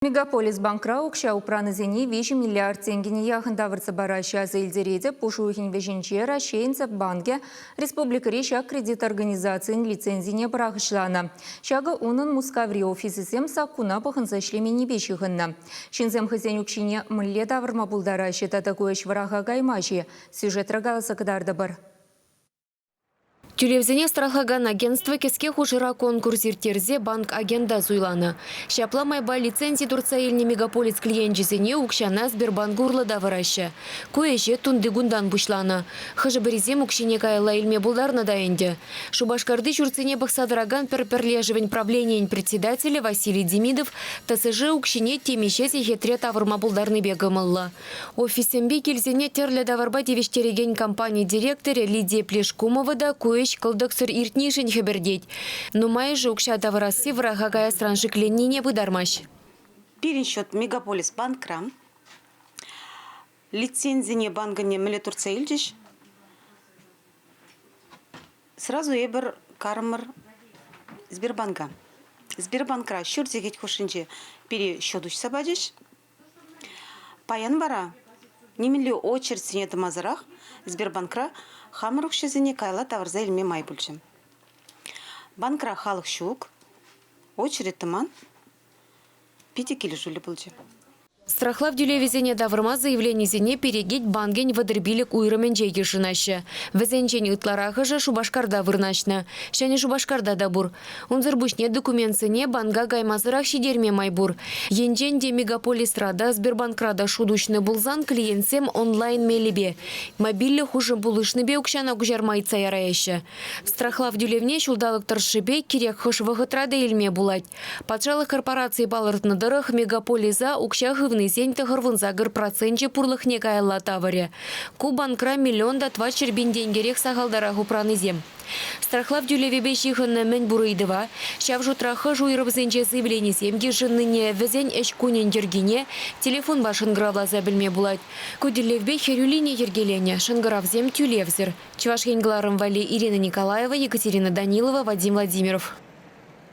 Мегаполис банкра укҫа упранисене 3 миллиард тенкӗне яхӑн тавӑрса параҫҫӗ, аса илтеретӗп, пуш уйӑхӗн вӗҫӗнче Раҫҫейӗн Тӗп банкӗ республикӑри ҫак кредит организацийӗн лицензине пӑрахӑҫланӑ. Ҫакӑ унӑн Мускаври офисӗсем саккуна пӑхӑнса ӗҫлеменнипе ҫыхӑннӑ. Ҫынсем хӑйсен укҫине мӗнле тавӑрма пултараҫҫӗ тата ку ӗҫ вӑраха каймасть-и? Сюжетра каласа кӑтартӑпӑр. Тӳлевсене страхлакан агентство кӗске хушӑра конкурс ирттерсе банк-агента суйланӑ. Ҫапла майпа лицензи туртса илнӗ мегаполис клиенчӗсене укҫана Сбербанк урлӑ тавӑраҫҫӗ. Ку ӗҫе тунтикунтан пуҫланӑ. Хӑшӗ-пӗрисем укҫине каялла илме пултарнӑ та ӗнтӗ. Шупашкарти ҫуртсене пӑхса тӑракан пӗр пӗрлешӗвӗн правленийӗн председателӗ Василий Демидов ТСЖ укҫине темиҫе сехетре тавӑрма пултарнипе кӑмӑллӑ. Офиссемпе килсене тӗрлӗ таварпа тивӗҫтерекен компани директорӗ Лидия Плешкумова та ку ӗҫ кӑлтӑксӑр иртнишӗн хӗпӗртет. Нумайӑшӗ укҫа тавӑрасси вӑраха каясран шикленнине пытармасть. Пирӗн счет Мегаполис банкра. Лицензине банкӑнне мӗнле туртса илчӗҫ? Сразу эпир карӑмӑр Сбербанка. Сбербанкра ҫур сехет хушшинче пире счет уҫса пачӗҫ. Паян вара нимӗнле очередьсене тӑмасӑрах Сбербанкра хамӑр укҫасене каялла тавӑрса илме май пулчӗ. Банкра халӑх ҫук, очередь тӑман, питӗ килӗшӳллӗ пулчӗ. Страхлав тӳлевӗсене тавӑрма заявленисене Перекет банкӗн 35 уйрӑмӗнче йышӑнаҫҫӗ. Вӗсенчен ытларахӑшӗ Шупашкарта вырнаҫнӑ. Ҫӗнӗ Шупашкарта та пур. Унсӑр пуҫне документсене банка каймасӑрах ҫитерме май пур. Енчен те мегаполисра та, Сбербанкра та шут уҫнӑ пулсан клиентсем онлайн мелӗпе, мобильлӗ хушӑм пулӑшнипе укҫана куҫарма ыйтса яраяҫҫӗ. Страхлав тӳлевне ҫулталӑк тӑршшӗпе кирек хӑш вӑхӑтра та илме пулать. Патшалӑх корпорацийӗ палӑртнӑ тӑрӑх, мегаполиса укҫа хывнисен 98 проценчӗ пурлӑхне каялла тавӑрӗ. Ку банкра миллион та 400 пин тенкӗрех сахалтарах упранисем. Страхлав тӳлевӗпе ҫыхӑннӑ мӗнпур ыйтӑва, ҫав шутра хӑш уйрӑмсенче сивленисем йышӑннине, вӗсен ӗҫ кунӗн йӗркине телефонпа шӑнкӑравласа пӗлме пулать. Ку тӗллевпе хӗрӳ лини йӗркеленӗ, шӑнкӑравсем тӳлевсӗр. Чӑваш Ен кӑларӑм валли Ирина Николаева, Екатерина Данилова, Вадим Владимиров.